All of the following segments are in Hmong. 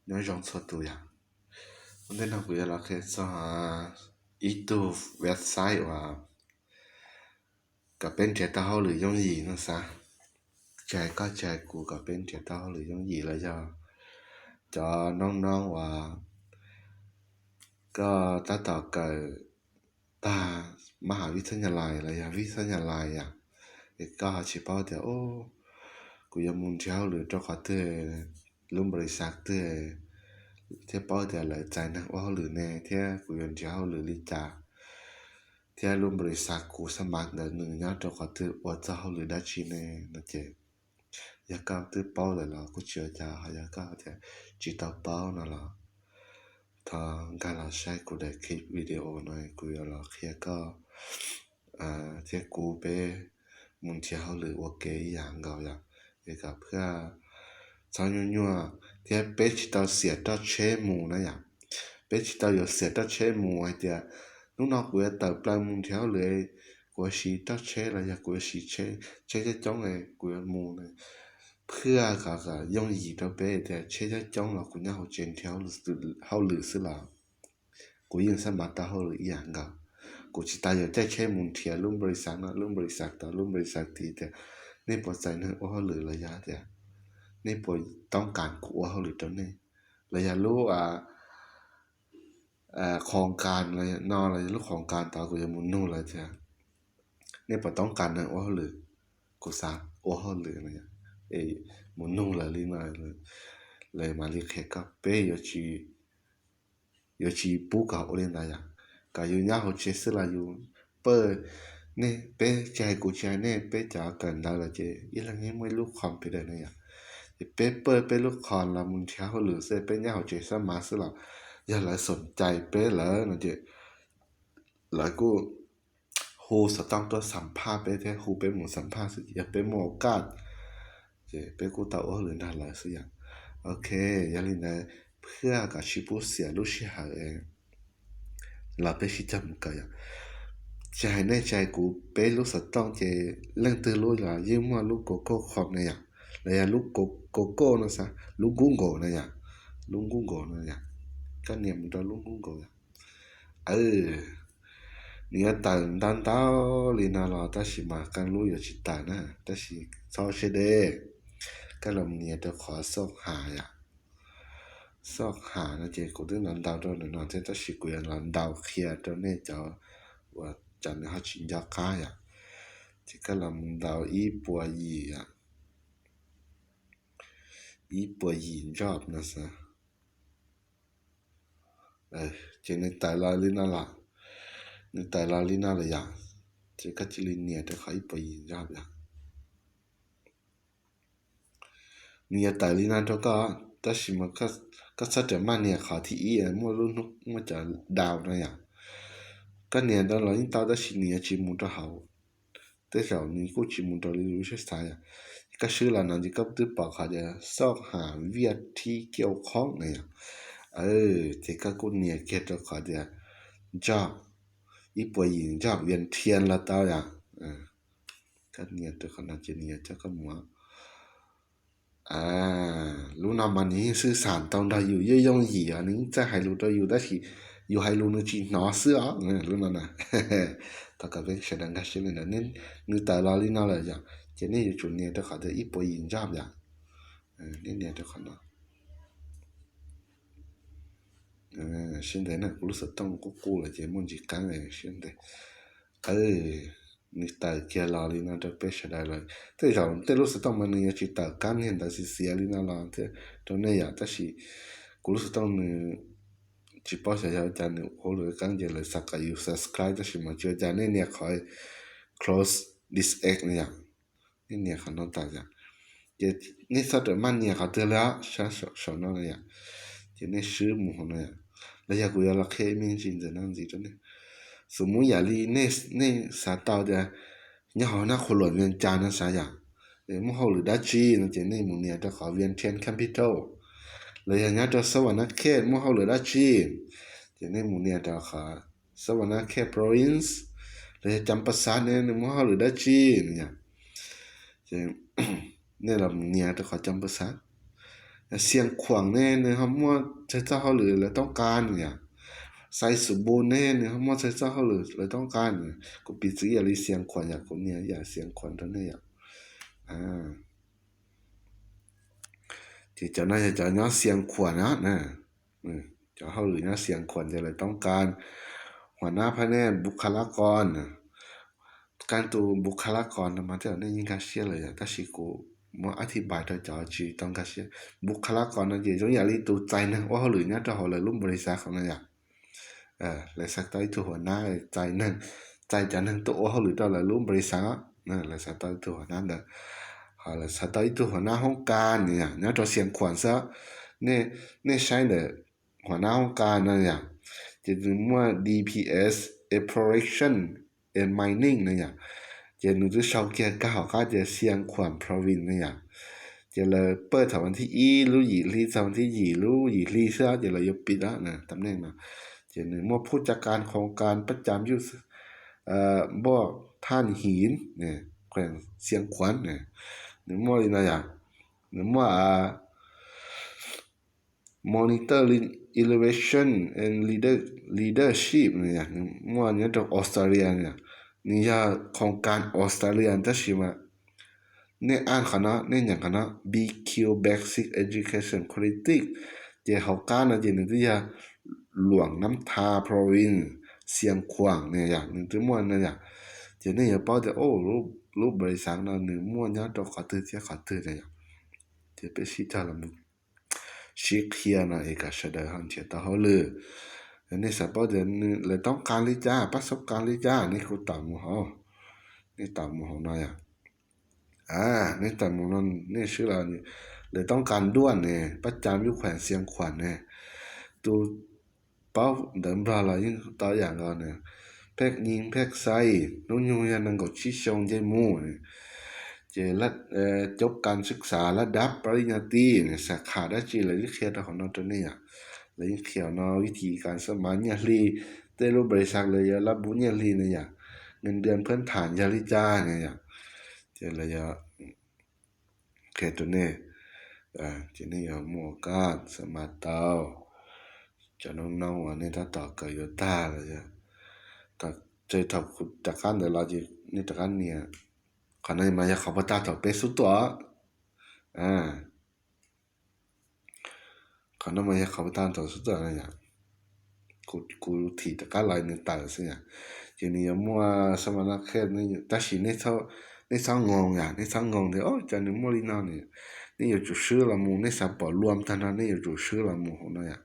Nyob zoo txhua tus yom. Ua ntej no kuv yuav los qhia txog ib tug website uas kom peb nrhiav tau hauj lwm yooj yim no xav. Tsis hais koj tsis hais kuv, kom peb nrhiav tau hauj lwm yooj yim los yog cov noob noob uas koj tab tom kawm tag mab ham vib thab nyas lais los yog vib thab nyas lais yom, es koj ho tsis paub tias kuv yuav mus nrhiav hauj lwm rau qhov twg, lub npaus lis xav twg, thiab paub tias lawv txais neeg ua hauj lwm ne, thiab kuv yuav nrhiav hauj lwm li cas, thiab lub npaus lis xav kuv xab mav ntawd nws nyob rau qhov twg, ua txog hauj lwm dab tsi ne no ces yog koj twb paub lawm los kuj tsis ua cas, ho yog koj tias tsis tau paub no los thov nkag los saib kuv daim clip video no, kuv yuav los qhia koj thiab kuv peb mus nrhiav hauj lwm ua ke ib yam nkaus yom. Es kom phaj txhob nyuaj nyuaj thiab peb tsis tau xiam roj tsheb mus na yom. Peb tsis tau yuav xiam roj tsheb mus hais tias hnub no kuv yuav tawm plaws mus nrhiav hauj lwm, kuv yuav siv roj tsheb los yog kuv yuav siv tsheb coob coob, kuv yuav mus phaj kom yooj yim rau peb tias tsheb coob coob los kuv nyob hauv tsev nrhiav hauj lwm xwb los kuv yeej xab mav tau hauj lwm ib yam nkaus. Kuv tsis tas yuav caij tsheb mus nrhiav lub npaus lis xav no lub npaus lis xav tod lub npaus lis xav tid tias nej puas txais neeg ua hauj lwm los yog tias nej puas toob kas kuv ua hauj lwm rau nej, los yog lub khoos kas no los yog lub khoos kas tod kuv yuav mus nug lawv tias nej puas toob kas neeg ua hauj lwm, kuv xav ua hauj lwm no, es mus nug lawv li no, lawv mam li qhia koj. Peb yuav tsis pub kom ua li ntawd yom, kom yus nyob hauv tsev xwb los yus pawj, nej peb tsis hais kuv tsis hais nej, peb cov kawm ntawv lawm ces ib leeg yeej muaj ib lub khoos pem daim no yom. Ces peb pawj peb lub khoos los mus nrhiav hauj lwm xwb, peb nyob hauv tsev xab mav xwb los yog lawv xoom cai peb lawm no ces lawv kuj hu xov tooj tuaj xam phaj peb thiab hu peb mus xam phaj xwb, yog peb muaj ua kaj ces peb kuj tau ua hauj lwm nrog lawv xwb yom. Ok, yog li ntawd phaj kom tsis pub xiam lub sij hawm los peb sib cog mus kawm yom. Tsis hais nej tsis hais kuv, peb lub xov tooj ces leej twg lub los yeej muaj lub Google Chrome na yom, los yog lub Google no xav, lub Google na yom, lub Google no yom. Koj nias mus rau lub Google yom. Nws yuav tawm ntau ntau li no los tab sis mas qee lub yuav tsis tawm na, tab sis txhob siab deb. Koj los nias rau qhov xauj has yom. Xauj has no ces kuv twb los ntaus rau ntawm no thiab tab sis kuv yuav los ntaus qhia rau nej cov uas cov nws ho tsis nco qab yom. Ces koj los mus ntaus ib puas yim yom, ib puas yim job no xwb. Ces nws tawm los li no lawm, nws tawm los li no lawm yom. Ces koj cia li nias rau qhov ib puas yim job yom. Nws yuav tawm li no rau koj, tab sis mas koj txhob rawm maj nias qhov thib ib muaj lub hnub muaj cov daus no yom. Koj nias ntawd los yeej tau tab sis nws yuav tsis mus rau hauv. Tej zaum nws kuj tsis mus rau li lub siab xav yom. Koj swb los no ces koj twb pom qhov tias xauj has viaj thib kiau khoob na yom. Ces koj kuj nias kiag rau qhov tias job, ib puas yim job viaj thiaj los tau yom. Koj nias rau qhov no ces nws yuav coj koj mus. Lub no mas nws yeej xwb xam tau nrog yus yooj yooj yim os, nws yeej txawj hais lus rau yus tab sis yus hais lus nws tsis hnov xwb os. Lub no na, thov kom peb sawv daws nkag siab li ntawd. Nws tawm los li no lawm yom, ces nej yuav tsum nias rau qhov tias ib puas yim job yom. Nej nias rau qhov no. Siab ntev na, kuv lub xov tooj qub qub lawm ces muaj ntsis qeeb siab ntev. Nws tawm kiag los li no rau peb sawv daws lawm. Tej zaum tej lub xov tooj mas nws yuav tsis tawm qeeb niag ntawd xiv xiav li no los thiab rau nej yom, tab sis kuv lub xov tooj nws tsis paub xyov yog ua cas nws ua lawv qeeb ces lawv xav kom yus subscribe tab sis mas tsis ua cas, nej nias qhov close disable no yom. Nej nias qhov no tas yom. Ces nej txhob rawm maj nias qhov twg li os, sab saum no na yom. Ces nej swb mus hauv no yom. Los yog kuv yuav los qhia ib me ntsis ntawm no ntxiv rau nej. Xum muv yam li nej xav tau tias nyob hauv nab qhuv luam Vias Cas no xav yom, muaj hauj lwm dab tsi no ces nej mus nias rau qhov Vientiane Capital. Los yog nyob rau Savannakhet muaj hauj lwm dab tsi, ces nej mus nias rau qhov Savannakhet Province. Los yog Champasak ne nws muaj hauj lwm dab tsi no yom. Ces nej los mus nias rau qhov Champasak, Xiam Khuam ne nws ho muaj txhais txoj hauj lwm lawv toob qab yom. Xais Xus Npu ne nws ho muaj txhais txoj hauj lwm lawv toob qab. Kuv piv txwv ib yam li Xiam Khuam yom, kuv nias ib yam Xiam Khuam rau nej yom. Ces cov no yog cov nyob Xiam Khuam na. Cov hauj lwm nyob Xiam Khuam ces lawv toob qab huam nab phab nej npu kha lab qos. Kab tus npu kha lab qos no mas tej zaum nej yeej nkag siab lawm yom, tab sis kuv muab ab thib npais rau cov tsis tau nkag siab. Npu kha lab qos no ces zoo yam li tus txais neeg ua hauj lwm nyob rau hauv lawv lub npau li xav qhov no yom. Lawv xav tau ib tug huam nab txais neeg, txais cov neeg tuaj ua hauj lwm rau lawv lub npau li xav. Lawv xav tau ib tug huam nab ntawd, ho lawv xav tau ib tug huam nab hoob kas nyob rau Xiam Khuam xwb. Nej saib ntawm huam nab hoob kas no yom, ces nws muaj D P S, Exploration and Mining no yom. Ces nws twb sau kiag kag hauv qab tias Xiam Khuam Province no yom. Ces lawv pawj thaum vas thib ib lub yim hli txog vas thib yim lub yim hli xwb ces lawv yuav piv tam neej no. Ces nws muaj phub caj kas khoos kas pab cam yuj npoj thaj hiv, khuem Xiam Khuam, nws muaj li no yom. Nws muaj Monitor Innovation and Leadership, nws muaj nyob rau Australia. Nws yog khoos kas Australia tab sis mas nej aj qhov no, nej nyeem qhov no, B Q Basic Education Quality. Ces hauv qab no ces nws twb yog Luam Nab Tha Province, Xiam Khuam ne yom, nws twb muaj no yom. Ces nej yuav paub tias lub npau li xav no nws muaj nyob rau qhov twg thiab qhov twg na yom. Ces peb sib cog los sib qhia no es kom sawv daws ho nrhiav tau hauj lwm. Nej xav paub tias lawv toob kas li cas, pab xoob kas li cas, nej kuj tau mus hauv, nej tau mus hauv no yom. Nej tau mus no, nej swb los, lawv toob kas nduaj ne, pab cam yuj khuam Xiam Khuam ne. Tus paub ntawv Nplog los yeej tau ib yam nkaus ne. Phej Nyij Phej Xais, hnub nyoog yog nees nkaum tsib xyoo nce mus. Ces cov kas xwb xav lab dab pab li nyag tij ne, xav qham dab tsi lawv yeej qhia rau hauv no rau nej yom. Lawv yeej qhia hauv no vib thim kas xab mav nyiaj hli, tej lub npau li xav lawv yuav lab npuv nyiaj hli ne yom. Nws ntias phab tham yog li cas ne yom. Ces lawv yuav qhia rau nej, ces nej yuav muaj kas xab mav tau. Cov noob noob uas nej tab tom kawm yuav tag los yog, thaum kuv rov qab ntawd los ces nej rov qab nias. Qhov no mas yog qhov puag ta thaum peb xub tuaj. Qhov no mas yog qhov puag ta thaum xub tuaj no yom. Kuv thim rov qab los nws tawm xwb yom. Ces nws yuav muaj xab mav nab khej, tab sis nej txhob ngoo yom, nej txhob ngoo tias o cas nws muaj li no ne. Nej yuav tsum swb los mus, nej xav pom luam tag nrho nej yuav tsum swb los mus hauv no yom.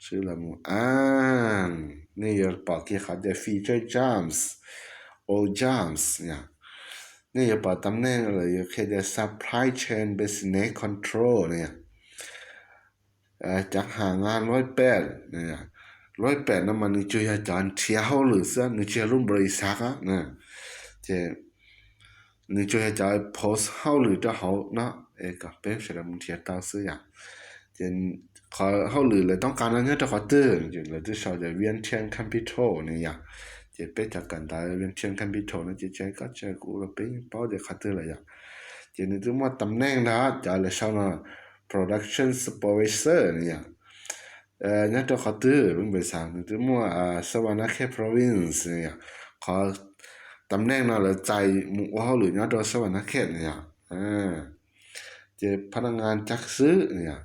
Swb los mus a, nej yuav pom kiag qhov tias feature jobs, old jobs yom. Nej yuav pom tam neej lawv yuav qhia tias supply chain business control ne yom. Cav ham nga luaib pem, luaib pem no mas nws tsuas yog cov nrhiav hauj lwm xwb, nws tsis yog lub npau li xav. Ces nws tsuas yog cov post hauj lwm rau hauv no, es kom peb sawv daws mus nrhiav tau xwb yom. Ces qhov hauj lwm lawv toob kas no nyob rau qhov twg, lawv twb sau tias Vientiane Capital ne yom. Ces peb cov kawm ntawv Vientiane Capital no ces tsis hais koj tsis hais kuv los peb yeej paub tias qhov twg lawm yom. Ces nws twb muaj tam neej ntag, cov lawv sau no production supervisor ne yom. Nyob rau qhov twg lub npau li xav, nws twb muaj Savannakhet Province ne yom. Qhov tam neej no lawv txais mus ua hauj lwm nyob rau Savannakhet ne yom. Ces phab naj ngas cav xwb ne yom,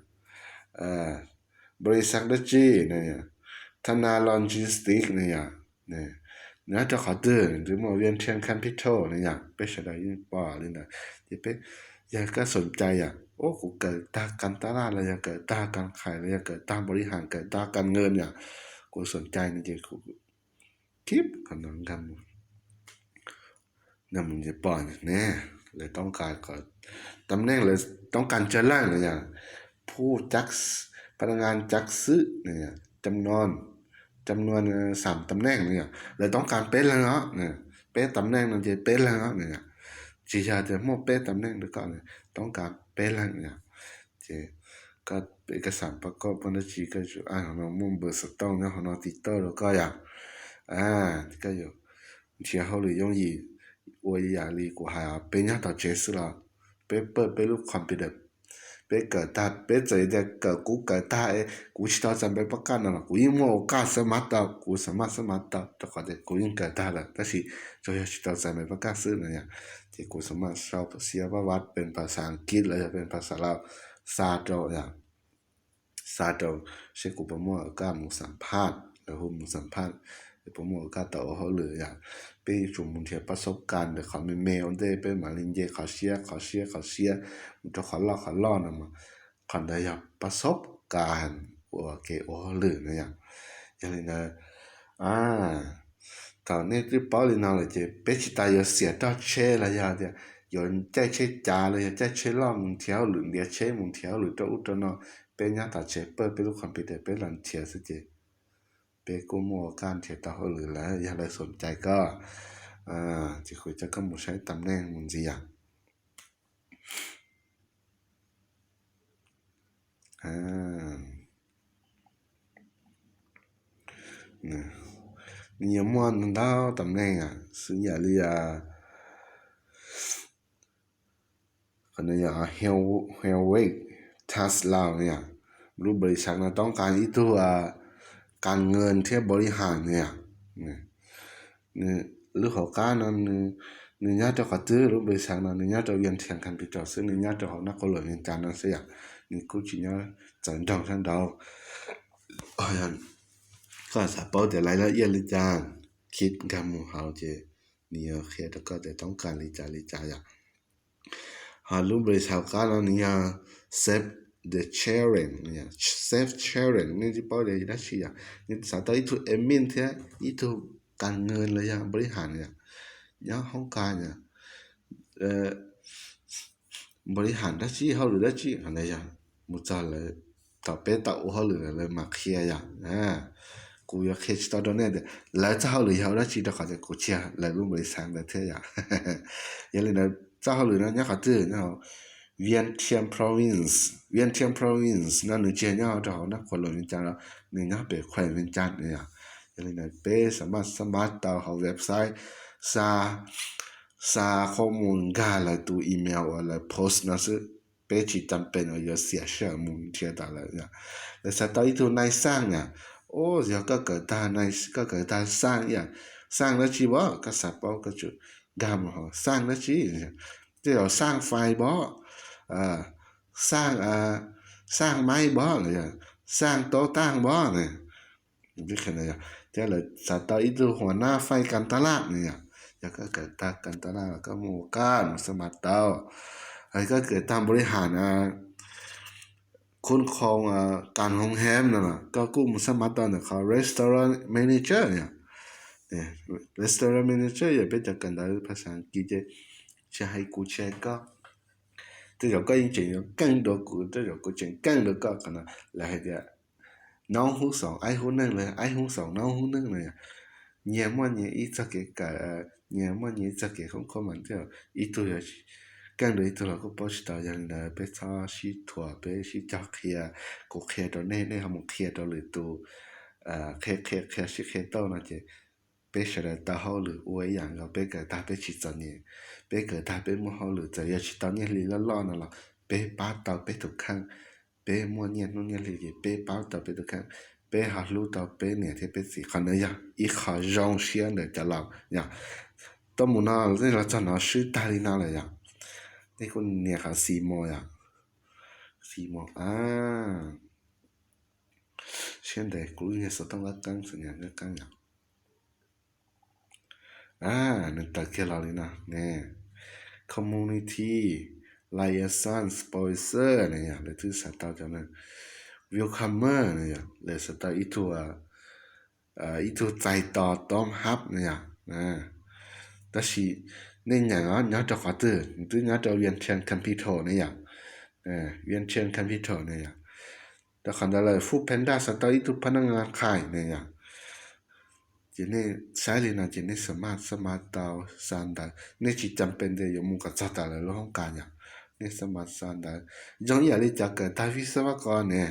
npau li xav dab tsi ne yom, Thana Logistics ne yom. Nyob rau qhov twg, nws twb muaj Vientiane Capital ne yom, peb sawv daws yeej pom li ntawd. Ces peb, yog koj xoom cai yom, o kuv kawm tag kas tab laj los yog kawm tag kas khais los yog kawm tag npau li has, kawm tag kas nqe yom, kuv xoom cai no ces kuv kib qhov no nkag mus, nkag mus ces pom ne, lawv toob kas, tam neej lawv toob kas tsawg leej no yom, phub cav, phab naj ngas cav xwb no yom, cam no, cam no xam tam neej no yom, lawv toob kas peb leeg os, peb tam neej no ces peb leeg os no yom. Tsis yog tias muaj peb tam neej rau koj, toob kas peb leeg no yom. Ces koj, peb koj xam pab koj pab dab tsi koj yuav tsum aj hauv no, muaj npawb xov tooj nyob hauv no tiv tauj rau koj yom. Koj yuav nrhiav hauj lwm yooj yim ua ib yam li kuv hais, peb nyob tom tsev xwb los peb pawj peb lub computer, Peb kawm tag, peb txawm tias kawm, kuv kawm tag es kuv tsis tau txais npe pab kaj no los kuv yeej muaj ua kaj xab mab tau, kuv xab mab xab mab tau, rau qhov tias kuv yeej kawm tag lawm, tab sis tsuas yog tsis tau txais npe pab kaj xwb no yom. Ces kuv xab mab sau xiab pab vaj pes phas xas Askiv los yog pes phas xas Lauj xa rau yom, xa rau seb kuv puas muaj ua kaj mus xam phaj, lawv hu mus xam phaj, es puas muaj ua kaj tau ua hauj lwm yom. Peb yuav tsum mus nrhiav pab xob kas ntawm qhov me me ua ntej peb mam li nce qhov siab qhov siab qhov siab mus rau qhov loj qhov loj no mas qhov ntawd yog pab xob kas ua kev ua hauj lwm no yom. Yog li ntawd, thaum nej twb paub li no lawm ces peb tsis tas yuav xiam roj tsheb los yog tias yuav caij tsheb cav los yog caij tsheb loj mus nrhiav hauj lwm, ntiav tsheb mus nrhiav hauj lwm rau ub rau no. Peb nyob tom tsev pawg peb lub computer peb los nrhiav xwb ces peb kuj muaj ua kaj nrhiav tau hauj lwm lawm yog lawv xom cai koj. Ces kuv coj koj mus saib tam neej mus ntxiv yom. Nws yuav muaj ntau tam neej xws yam li Huawei, Tesla no yom. Lub npawj li xav no toob kas ib tug kas nws thiab npaum li has no yom. Lub hauv qab no nws nyob rau qhov twg? Lub npawj li xav no nws nyob rau Vientiane Capital xwb, nws nyob rau hauv Naj Qhua Luam Vias Cas no xwb yom. Nws kuj tsis nyob txawv nroog sab nraud. Koj xav paub tias lawv lub nyiaj li cas, khij nkag mus hauv ces nws yuav qhia rau koj tias toob kas li cas li cas yom. Ho lub npawj li xav hauv qab no nws yog Save the Children, Save Children nej twb paub tias dab tsi yom. Nws xav tau ib tug admin thiab ib tug kas nws los yog npaum li has yom, nyob hoob kas yom, npaum li has dab tsi hauj lwm dab tsi qhov ntawd yog mus txog lawv, thaum peb tau ua hauj lwm lawm lawv mam qhia yom. Kuv yuav qhia tsis tau rau nej tias lawv txoj hauj lwm yog ua dab tsi rau qhov tias kuv tsis yog lawv lub npawj li xav ntawd thiab yom. Yog li ntawd txoj hauj lwm no nyob qhov twg? Nyob hauv Vientiane Province. Vientiane Province no nws tsis yog nyob rau hauv Naj Qhua Luam Vias Cas los, nws nyob pem Khuem Vias Cas no yom. Yog li ntawd peb xav maj xab mab tau hauv website, xa, xa qhob mus nkag lawv tus email uas lawv post no xwb. Peb tsis cam pes uas yuav xiam sij hawm mus nrhiav tas lawm yom. Lawv xav tau ib tug nai xaj yom. Os, yog koj kawm tag nai, koj kawm tag xaj yom, xaj dab tsi pom koj xav paub koj tsum nkag mus hauv xaj dab tsi. Tej zaum xaj fais pom, xaj, xaj maib pom los yog xaj taub taj pom ne. Thiab lawv xav tau ib tug hua nab fais kas tas laj no yom. Yog koj kawm tag kas tas laj los koj muaj ua kaj mus xab mab tau. Koj kawm tag npaum li has na, khun khoo kas hoo hem no los koj kuj mus xab mab tau ntawm qhov restaurant manager yom. Restaurant manager yog peb cov kawm ntawv phas xas Askiv ces tsis hais kuv tsis hais koj, tej zaum koj yeej tseem yuav keej dua kuv, tej zaum kuv tseem keej dua koj qhov no. Lawv hais tias noob hub xoom aib hub neeg los aib hub xoom noob hub neeg no yom. Nyias muaj nyias ib txoj kev kawm, nyias muaj nyias ib txoj kev khoob khuab mas tej zaum ib tug yuav keej dua ib tug los kuj paub tsis tau. Yog li ntawd peb txhob sib thuam, peb sib cog qhia. Kuv qhia rau nej, nej ho mus qhia rau lwm tus, qhia qhia qhia sib qhia tau no ces peb sawv daws tau hauj lwm ua ib yam nkaus, peb kawm tag peb tsis txom nyem, peb kawm tag peb muaj hauj lwm, txawm yog tsis tau nyiaj hli loj loj no los peb pab tau peb tus kheej, peb muaj nyiaj hnub nyiaj hli ces peb pab tau peb tus kheej, peb ho hlub tau peb niam thiab peb txiv. Qhov ntawd yog ib qho zoo siab ntawm cov laus yom. Tuaj mus no nej los txog no swb tag li no lawm yom. Nej kuj nias qhov xis mos yom, xis mos a, siab ntev kuv lub niag xov tooj qab qeeb xwb niag qab qeeb yom. Nws tawm kiag los li no ne, community liaison sponsor ne yom, lawv twb xav tau cov no, welcomer ne yom, lawv xav tau ib tug, ib tug txais tos tom hab ne yom. Tab sis nej nyeem os, nyob rau qhov twg? Nws twb nyob rau Vientiane Capital ne yom, Vientiane Capital ne yom. Rau qhov ntawd lawm Food Panda xav tau ib tug phab naj ngas qhais ne yom. Ces nej saib li no ces nej xav maj xab mab tau xa ntawv, nej tsis cam pes tias yuav mus kom txog tas lawv lub hoob kas yom. Nej xav maj xa ntawv zoo ib yam li cov kawm tag vij xab vaj kos ne,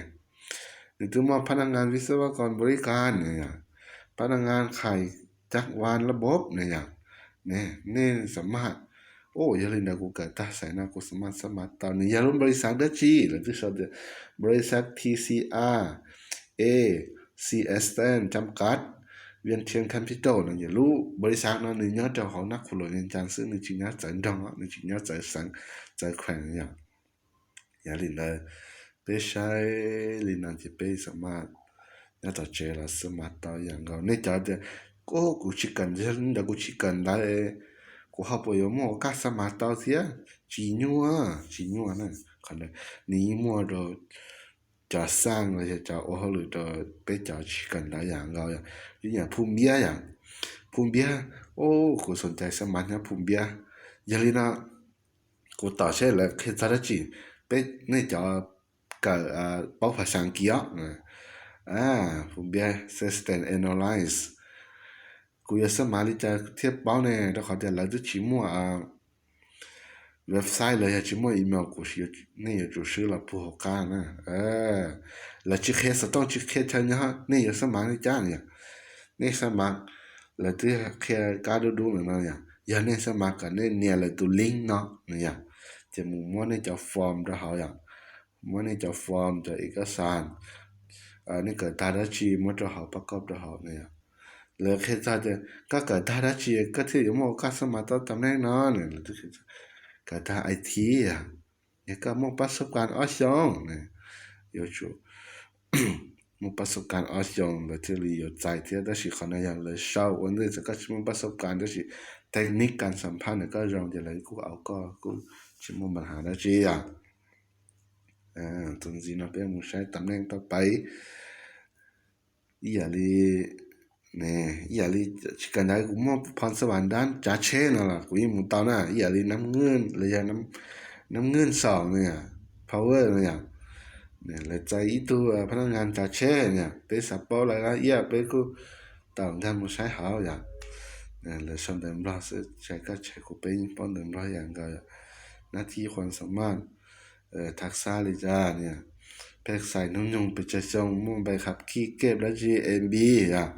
nws twb muaj phab naj ngas vij xab vaj kos npaum li kas ne yom, phab naj ngas qhais caj vaj laj bob ne yom. Ne, nej xav maj Yog li ntawd kuv kawm tag xais no kuv xav mas xab mas tau. Nws yog lub npaus li xav dab tsi? Lawv twb sau tias npaus li xav T C R A C S N Jam Kad Vientiane Capital no. Yog lub npaus li xav no nws nyob rau hauv Nab Qhua Luam Vias Cas xwb, nws tsis nyob txawv nroog, nws tsis nyob txawv xeev txawv khuees yom. Yog li ntawd peb saib li no ces peb xav mas nyob tom tsev los xab mas tau yam nkaus. Nej cov tias, kuv tsis kawm ntawv, kuv tsis kawm ntawv, kuv ho puas yuav muaj kab xab mas tau thiab? Tsis nyuaj, tsis nyuaj na. Qhov ntawd nws yeej muaj rau cov xaj los yog cov ua hauj lwm rau peb cov tsis kawm ntawv yam nkaus. Ib yam Phu Npiab yom, Phu Npiab, kuv xav cai xab mas nyob Phu Npiab. Yog li no kuv tom seb lawv qhia txog dab tsi. Peb, nej cov kawm paub phas xas As kiv os, Phu Npiab System Analyze, kuv yuav xab mas li cas thiaj paub ne? Rau qhov tias lawv twb tsis muaj website los yog tsis muaj email, kuv, nej yuav tsum swb los puag hauv qab na. Lawv tsis qhia xov tooj tsis qhia chaw nyob, nej yuav xab mas li cas no yom? Nej xab mas, lawv twb qhia kab dub dub no yom, yog nej xab mas kom nej nias lawv tus link no no yom, ces mus muab nej cov form rau hauv yom, muab nej cov form cov ib kab xas, nej kawm tag dab tsi muab rau hauv pab koj rau hauv no yom. Lawv qhia txog tias koj kawm tag dab tsi koj thiaj yuav muaj kab xab mas tau tam neej no no. Kawm tag I T yom, yog koj muaj pab xab kas ob xyoos, yuav tsum muaj pab xab kas ob xyoos lawv thiaj li yuav txais thiab. Tab sis qhov no yog lawv sau ua ntej, txawm koj tsis muaj pab xab kas tab sis technique kas xam phaj ntawm koj zoo ces lawv kuj au koj kuj tsis muaj npa hav dab tsi yom. Tus ntxiv no peb mus saib tam neej tau pais. Ib yam li, ib yam li tsis kawm ntawv kuv muaj phoo xab vas dab tsav tsheb no los kuv yeej mus tau na. Ib yam li Nab Nwj los yog Nab Nwj Xaus no yom, Power no yom, lawv txais ib tug phab nab ngas tsav tsheb no, peb xav paub lawv dab ib yam peb kuj tau nkag mus saib hauv yom. Lawv sau ntawv Nplog xwb, tsis koj tsis kuv peb yeej paub ntawv Nplog yam nkaus yom. Nab thib khuam xam maj, thaj xab li cas no, phej xais hnub nyoog pes tsawg xyoo, muaj npe khab khij kej dab tsi A B yom,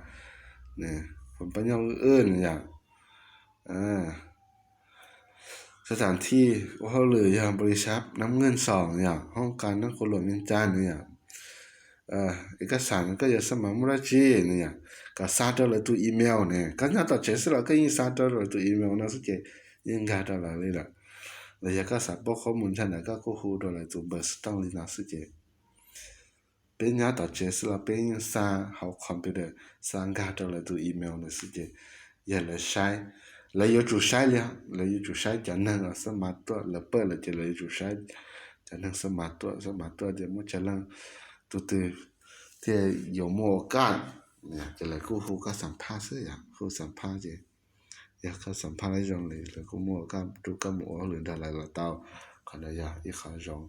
pab nyob wb no yom. Xab tham thij ua hauj lwm yog npaus li xab Nab Nwj Xaus no yom, hoob kas Nab Qhua Luam Vias Cas no yom. Ib kab xas no koj yuav xab mas muaj dab tsi no yom, kom xa rau lawv tus email ne. Koj nyob tom tsev xwb los koj yeej xa rau lawv tus email no xwb ces yeej nkag rau lawv li lawm. Los yog koj xav paub qhob mus ntsha ntawm koj kuj hu rau lawv tus npawb xov tooj li no xwb ces peb nyob tom tsev xwb los peb yeej xa hauv computer, xa nkag rau lawv tus email lawm xwb ces yog lawv saib, lawv yuav tsum saib li, lawv yuav tsum saib cov neeg uas xab mas tuaj, lawv pawj lawm ces lawv yuav tsum saib cov neeg xab mas tuaj, xab mas tuaj tias muaj cov leej tus twg thiaj yuav muaj ua kaj, ces lawv kuj hu koj xam phaj xwb yom, hu xam phaj ces yog koj xam phaj zoo li lawv kuj muaj ua kaj rau koj mus ua hauj lwm nrog lawv los tau. Qhov ntawd yog ib qho zoo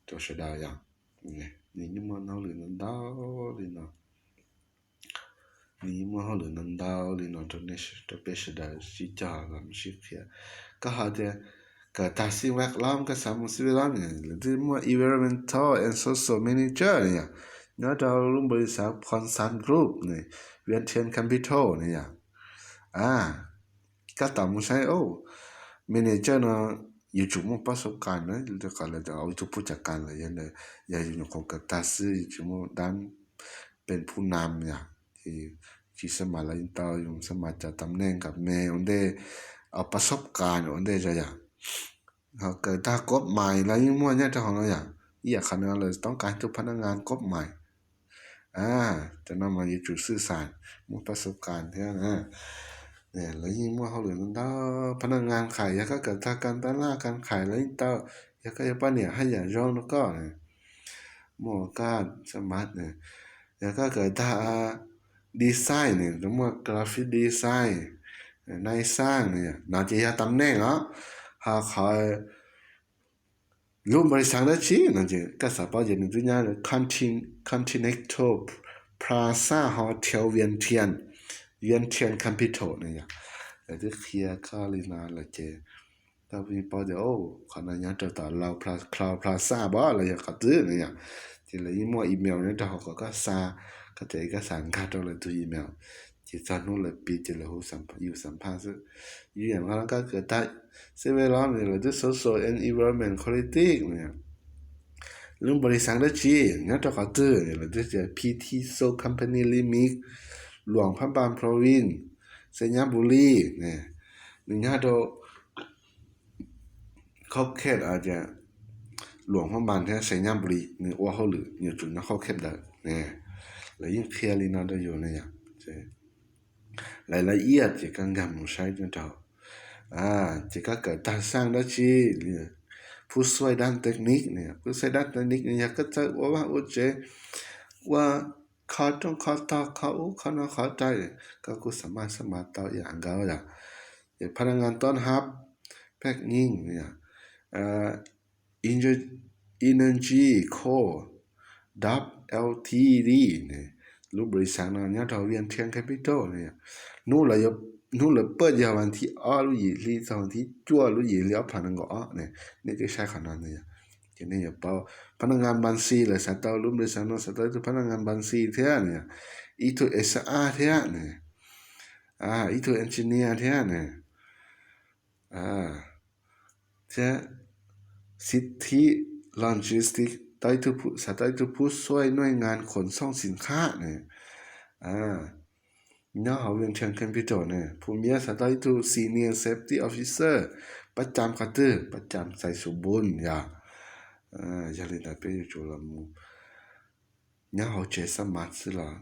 rau sawv daws yom. Nws yeej muaj hauj lwm ntau ntau li no, nws yeej muaj hauj lwm ntau ntau li no rau peb sawv daws sib cog los sib qhia. Koj ho tias kawm tag Sinh Hoạt Học, koj xav mus Sinh Hoạt Học, lawv twb muaj Environmental and Social Manager no yom, nyob rau lub npaus li xav Phon San Group, Vientiane Capital no yom. Koj tau mus saib, manager no yuav tsum muaj pab xab kas na, kom lawv tus pub cov kas lawm, yog yus nyuam qhuav kawm tag xwb yuav tsis muaj dab pes phub nam yom, ces tsis xab mas los yeej tau, yus xab mas cov tam neej kom me ua ntej, pab xab kas ua ntej tso yom. Ho kawm tag koob mais los yeej muaj nyob rau hauv no yom, ib yam qhov no lawv toob kas tus phab nab ngas koob mais. Cov no mas yuav tsum xwj xas, muaj pab xab kas thiab. Lawv yeej muaj hauj lwm ntau ntau. Phab nab ngas qhais, yog koj kawm tag kas tab laj kas qhais los yeej tau, yog koj yog poj niam haj yam zoo rau koj, muaj koj xab mas. Yog koj kawm tag design ne, muaj graphic design, nais xaj no ces yog tam neej os. Ho qhov lub npaus li xav dab tsi no ces koj xav paub ces nws twb nyob Continental Plaza Hotel Vientiane, Vientiane Capital no yom. Lawv twb qhia koj li no lawm ces koj yeej paub tias qhov no nyob rau tom Cloud Plaza pom los yog qhov twg no yom. Ces lawv yeej muaj email nyob rau hauv kom koj xa, koj cov ib kab xas nkag rau lawv tus email. Ces txog hnub lawv piv ces lawv hu, yus xam phaj xwb. Yus yam nqa kab kawm tag, xib ve los lawv twb social and environment quality no. Lub npaus lis xav dab tsi, nyob rau qhov twg, lawv twb tias PT Salt Company Limit, Luang Prabang Province, Xais Nyab Npus Lis, nws nyob rau khauj khej tias Luang Prabang thiab Xais Nyab Npus Lis, nws ua hauj lwm yuav tsum nyob khauj khej ntawd ne. Lawv yeej qhia li no rau yus ne yom. Lawv lawv iab ces koj nkag mus saib nyob rau, ces koj kawm tag xaj dab tsi, phub xuaij dab technique ne, phub xuaij dab technique ne yog koj txawj ua vaj ua tsev, ua kho rooj kho tog, kho ub kho no kho rai, koj kuj xam maj xab mav tau ib yam nkaus yom. Ces phab naj ngan tob hab, paj nyeej, energy co, dab L T D ne, lub npaus lis xav no nyob rau Vientiane Capital ne. Hnub lawv paj yog vas thib ob lub yim hli txog vas thib cuaj lub yim hli ob phav nees nkaum ob ne, nej twb saib qhov no ne yom. Ces nej yuav paub phab naj ngan npas xis, lawv xav tau lub npaus lis xav no xav tau ib tug phab naj ngan npas xis thiab ne, ib tug HR thiab ne, ib tug engineer thiab ne, thiab xib thib logistics, tau ib tug, xav tau ib tug phub xuaij nuj ngan khuam xooj xim khab ne, nyob hauv Vientiane Capital ne. Phub miab xav tau ib tug senior safety officer, pab cam qhov twg, pab cam Xais Xus Npun yom. Yog li ntawd peb yuav tsum los mus nyob hauv tsev xab mav xwb los,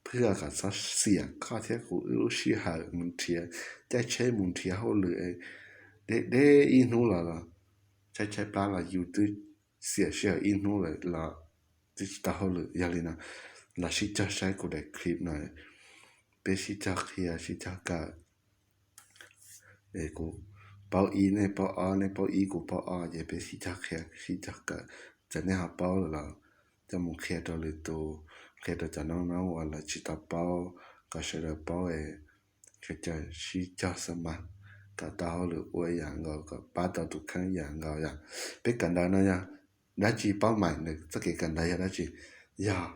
phwj kom txhob xiam koj thiab kuv wb lub sij hawm mus nrhiav, caij tsheb mus nrhiav hauj lwm deb deb ib hnub los, tshaib tshaib plab los yus twb xiam sij hawm ib hnub lawm los twb tsis tau hauj lwm. Yog li no, los sib cog saib kuv daim clip no, peb sib cog qhia sib cog kawm. Kuv paub ib nej paub ob, nej paub ib kuv paub ob, ces peb sib cog qhia sib cog kawm. Txawm nej ho paub lawm los coj mus qhia rau lwm tus, qhia rau cov noob noob uas lawv tsis tau paub, kom sawv daws paub, sib cog xab mav kom tau hauj lwm ua ib yam nkaus, kom pab tau tus kheej ib yam nkaus yom. Peb kawm ntawv no yog dab tsi, paub mais ntawm txoj kev kawm ntawv yog dab tsi? Yog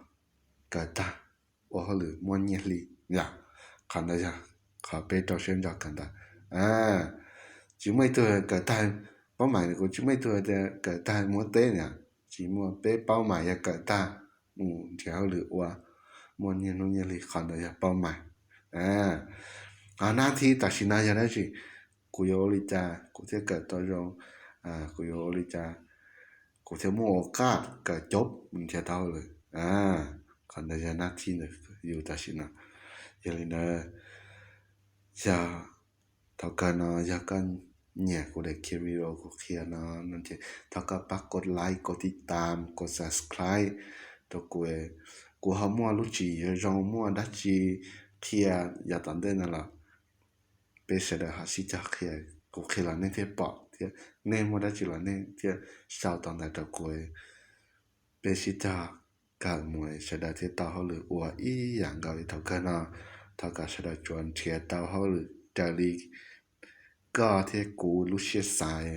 kawm tag ua hauj lwm muaj nyiaj hli yom. Qhov ntawd yog qhov peb rau siab ntso kawm ntawv. Tsis muaj ib tug kawm tag, paub mais kuv tsis muaj ib tug tias kawm tag muab teb na, tsis muaj. Peb paub mais yog kawm tag mus nrhiav hauj lwm ua, muaj nyiaj hnub nyiaj hli, qhov ntawd yog paub mais. Qhov nab thib tam sim no yog dab tsi? Kuv yuav ua li cas kuv thiaj kawm tau zoo? Kuv yuav ua li cas kuv thiaj muaj ua kaj kawm cov nrhiav tau hauj lwm? Qhov ntawd yog nab thib ntawm yus tam sim no. Yog li ntawd, yog thaum kawg no yog koj nyiam kuv daim video kuv qhia no, thov koj pab kov like, kov tiv tam, kov subscribe rau kuv. Kuv ho muaj lub tswv yim zoo, muaj dab tsi qhia yav tom ntej no los peb sawv daws ho sib cog qhia, kuv qhia los nej thiaj pom thiab, nej muaj dab tsi los nej thiaj sau tau ntawd rau kuv. Peb sib cog kawm mus sawv daws thiaj tau hauj lwm ua ib yam nkaus li thaum kawg no. Thov kom sawv daws tsuas nrhiav tau hauj lwm raws li koj thiab kuv lub siab xav,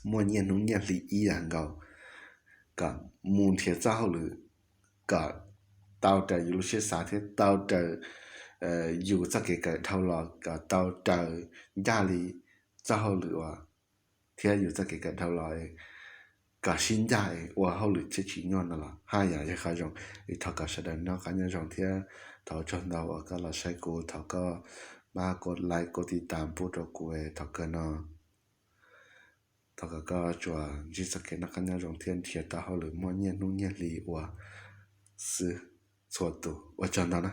muaj nyiaj hnub nyiaj hli ib yam nkaus, kom mus nrhiav txoj hauj lwm kom tau raws yus lub siab xav thiab tau raws yus txoj kev kawm dhau los, kom tau raws ncaj li txoj hauj lwm uas thiab yus txoj kev kawm dhau los, kom sib ncaj ua hauj lwm thiaj tsim nyog no los haj yam yog qhov zoo. Es thov kom sawv daws noj qab nyob zoo thiab thov ua tsaug ntau uas koj los saib kuv, thov koj pab kov like kov tiv tam pub rau kuv thaum kawg no. Thov kom koj tsuas ntsib txoj kev noj qab nyob zoo thiab nrhiav tau hauj lwm muaj nyiaj hnub nyiaj hli ua xwb txhua tus. Ua tsaug ntau na.